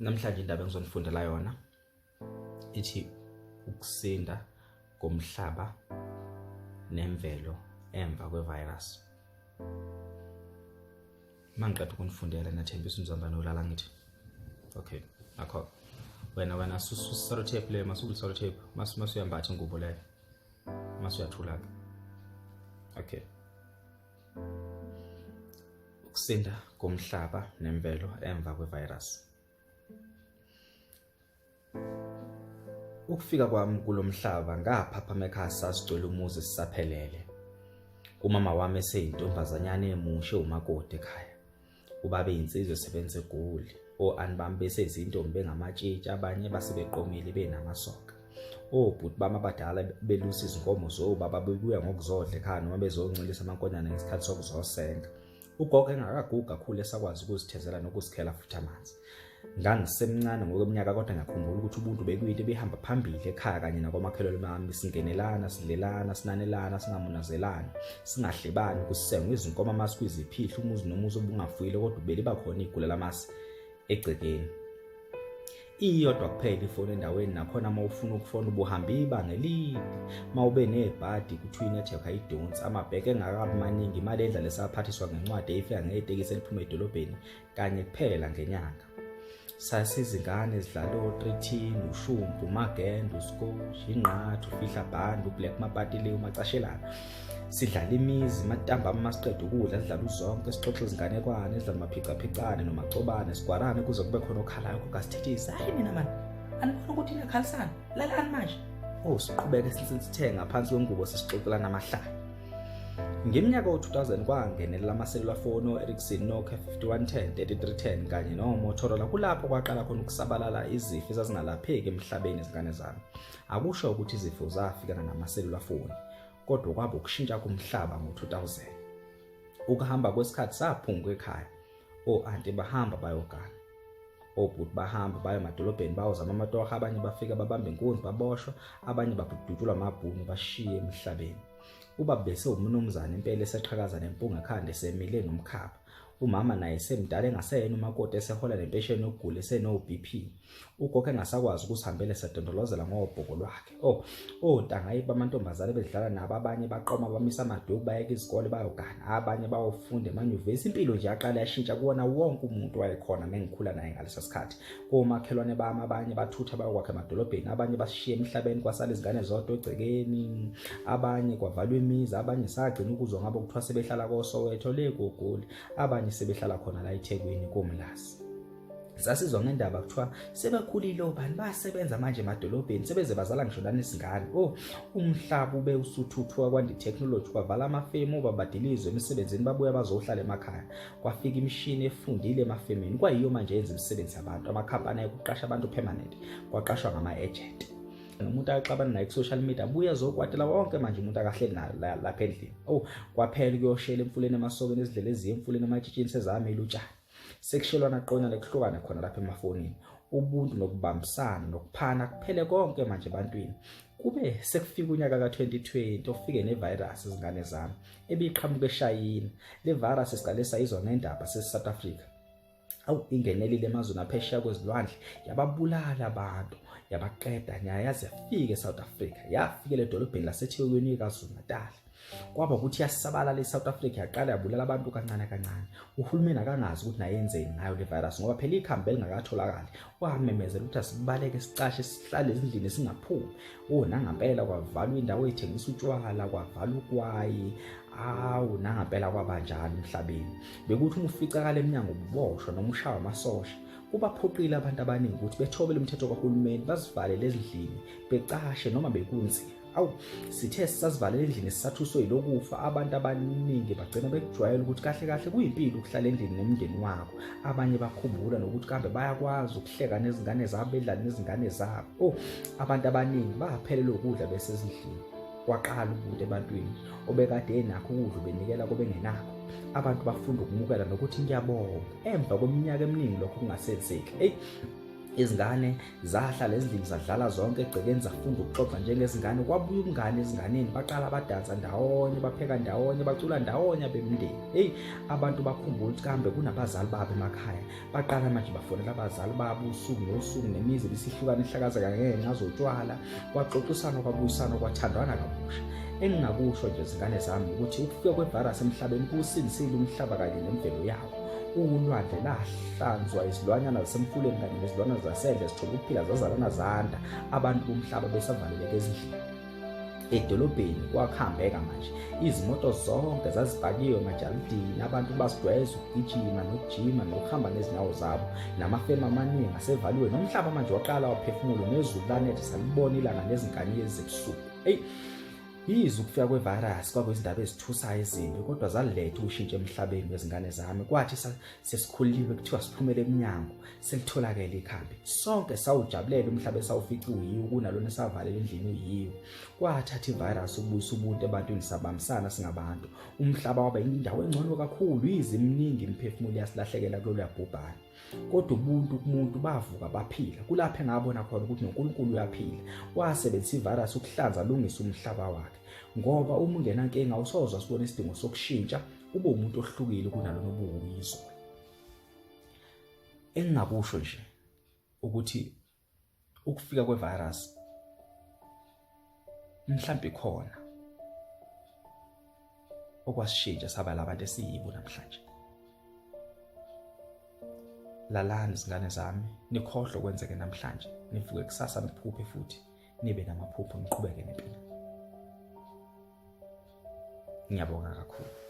Namhlanje indaba engizonifundela yona ithi ukusinda komhlaba nemvelo emva kwevirus. Mangiqeda ukunifundela nathembisa umzamba nolala ngithi. Okay, akho. Wena wena susu tape le masuku tape masu masu uyambatha ingubo leyo. Masu uyathula ke. Okay. Ukusinda komhlaba nemvelo emva kwevirus. Ukufika kwami kulo mhlaba ngaphaphama ekhaya sasigcwele umuzi sisaphelele. Umama wami eseyintombazanyana emusha umakoti ekhaya. Ubaba eyinsizwa esebenza eGoli. O-anti bami besezintombi bengamatshitshi abanye basebeqomile benamasoka. Obhuti bami abadala belusa izinkomo zobaba bebuya ngokuzodla ekhaya noma bezoncelisa amankonyane ngesikhathi sokuzosenga. Ugogo engakagugi kakhulu esakwazi ukuzithezela nokuzikhela futhi amanzi. Ngangisemncane ngokweminyaka kodwa ngiyakhumbula ukuthi ubuntu bekuyinto ebihamba phambili ekhaya kanye nakomakhelwane bami singenelana sidlelana sinanelana singamunazelani singahlebani kusengwa izinkomo amasi kwiziphihla umuzi nomuzi obungafuyile kodwa ubeliba khona igula lamasi egcekeni. Iyodwa kuphela ifoni endaweni nakhona uma ufuna ukufona ubuhamba ibanga elide uma ube nebhadi kuthiwa inetwork ayidonsi amabheke engakabi maningi imali endlala esaphathiswa ngencwadi eyifika ngetekisi eliphuma edolobheni kanye kuphela ngenyanga. Sasizingane zidlala o-13 ushumpu umagenda usikoshi ingqathu ufihla bhandi ublack mapatile umacashelana sidlala imizi matambama uma siqeda ukudla sidlala uzonke sixoxe izinganekwane sidlala amaphicaphicane nomacobane sigwarane kuze kube khona okhalayo kukasithethisa hayi nina mani anibona ukuthi niyakhalisana lalani manje oh siqhubeke sithe ngaphansi kwengubo sesixoxelana amahlaya. Ngeminyaka wo-2000 kwangenelela amaselula foni o-Ericsson, Nokia 5110, 3310 kanye no-Motorola kulapho kwaqala khona ukusabalala izifo ezazingalapheki emhlabeni izingane zami. Akusho ukuthi izifo zafikana namaselula foni kodwa kwaba ukushintsha komhlaba ngo-2000. Ukuhamba kwesikhathi saphunguka ekhaya, o-anti bahamba bayogana. Obhuti bahamba baye emadolobheni bayozama amatoho, abanye bafika babamba inkunzi baboshwa, abanye badutshulwa amabhunu bashiye emhlabeni. Ubaba bese umnumzane impela eseqhakaza nempunga ekhanda esemile nomkhaba. Umama naye semdala engaseyena umakoti esehola nempesheni yokugula eseno-BP. Ugogo engasakwazi ukusihambela esedondolozela ngobhoko lwakhe. Oh, ontanga oh, bamantombazane bedlala nabo abanye baqoma bamisa amaduku bayeka izikole bayogana abanye bayofunda emanyuvesi. Impilo nje yaqala yashintsha kuwona wonke umuntu wayekhona mengikhula naye ngaleso sikhathi. Komakhelwane bami abanye bathutha bayokwakha emadolobheni, abanye basishiya emhlabeni kwasala izingane zodwa egcekeni, abanye kwavalwa imizi, abanye sagcina ukuzwa ngabo kuthiwa sebehlala koSoweto le koGoli, abanye sebehlala khona la eThekwini koMlazi. Sasizwa ngendaba kuthiwa sebekhulile obani basebenza manje emadolobheni sebeze bazala ngisho nanesingane. Oh, umhlaba ube usuthuthuka kwanda i-technology kwavala amafemu obabadilizwe emisebenzini babuya bazohlala emakhaya. Kwafika imishini efundile emafemini kwayiyo manje yenza imisebenzi yabantu amakhampani ayekuqasha abantu permanent kwaqashwa ngama-agent. Nomuntu axabana naye ku-social media abuye azokwatela wonke manje umuntu akahleli nayo lapha endlini. Oh, kwaphela ukuyoshela emfuleni emasokeni izindlela eziya emfuleni ematshitshini sezamile utshani. Sekushelwana qonyana kuhlukane khona lapha emafonini. Ubuntu nokubambisana nokuphana kuphele konke manje ebantwini. Kube sekufika unyaka ka-2020 ofike nevirus izingane zami ebiqhamuka eShayina. Le virus siqale sayizwa ngendaba sesi-South Africa. Awu ingenelile emazweni aphesheya kwezilwandle yababulala abantu yabaqeda nya yaze yafika eSouth Africa yafikela edolobheni laseThekwini KwaZulu-Natal. Kwaba ukuthi yasabalala eSouth Africa yaqala yabulala abantu kancane kancane. Uhulumeni akangazi ukuthi nayenzeni ngayo le virus ngoba phela ikhambi elingakatholakali. Wamemezela ukuthi asibaleke sicashe sihlale ezindlini singaphumi. Oh nangampela kwavalwa indawo ethengisa utshwala, kwavalwa ugwayi. Awu nangampela kwabanjalo emhlabeni. Bekuthi uma uficakala emnyango ububoshwa noma ushawa amasosha. Kubaphoqile abantu abaningi ukuthi bethobele umthetho kahulumeni bazivalele ezindlini becashe noma bekunzima. Awu sithe sisazivalela endlini sisathuswe yilokufa abantu abaningi bagcina bekujwayela ukuthi kahle kahle kuyimpilo ukuhlala endlini nomndeni wakho. Abanye bakhumbula nokuthi kambe bayakwazi ukuhleka nezingane zabo bedlale nezingane zabo. Oh abantu abaningi baphelelwa ukudla besezindlini. Kwaqala ubuntu ebantwini obekade enakho ukudla ubenikela kobengenakho. Abantu bafunda ukumukela nokuthi ngiyabonga emva kweminyaka eminingi lokho kungasenzeki. Eyi Izingane zahlala ezindlini zadlala zonke egcekeni, zafunda ukuxoxa njengezingane. Kwabuya ubungane ezinganeni, baqala badansa ndawonye, bapheka ndawonye, bacula ndawonye abemndeni. Hey, abantu bakhumbula ukuthi kambe kunabazali babo emakhaya. Baqala manje bafonela abazali babo usuku nosuku, nemizi ibisihlukana ihlakazeka ngenxa zotshwala. Kwaxoxisana, kwabuyisana, kwathandwana kabusha. Engingakusho nje zingane zami ukuthi ukufika kwevirus emhlabeni kuwusindisile umhlaba kanye nemvelo yawo. Ulwandle lahlanzwa, izilwanyana zasemfuleni kanye nezilwane zasendle zithola ukuphila, zazalana zanda, abantu bomhlaba besavaleleke ezindlini. Edolobheni kwakuhambeka manje, izimoto zonke zazipakiwe emajalidini, abantu basigweza ukugijima nokujima nokuhamba ngezinyawo zabo, namafemu amaningi asevaliwe, nomhlaba manje waqala waphefumula, nezulu lanetha, salibona ilanga nezinkanyezi ebusuku. Eyi, Yize ukufika kwevirus kwakuyizindaba ezithusayo ezimbi, kodwa zaletha ushintsho emhlabeni wezingane zami. Kwathi sesikhululiwe kuthiwa siphumele emnyango, selitholakele ikhambi. Sonke sawujabulela umhlaba esawufica uyiwo kunalona esavalela endlini uyiwo. Kwathatha ivirus ukubuyisa ubuntu ebantwini, sabambisana singabantu. Umhlaba waba indawo engcono kakhulu, yize iminingi imiphefumulo yasilahlekela kulolu yabhubhane. Kodwa ubuntu kumuntu bavuka baphila. Kulapho engabona khona ukuthi noNkulunkulu uyaphila. Wasebenzisa ivirus ukuhlanza alungise umhlaba wakhe, ngoba uma ungenankinga usozwa sibona isidingo sokushintsha ube umuntu ohlukile kunalona obuwuyizolo. Engingakusho nje ukuthi ukufika kwevirus mhlawumbe khona okwasishintsha saba labantu esiyibo namhlanje. Lalani zingane zami, nikhohlwe kwenzeke namhlanje, nivuke kusasa niphuphe futhi nibe namaphupho, niqhubeke nempilo. Ngiyabonga kakhulu.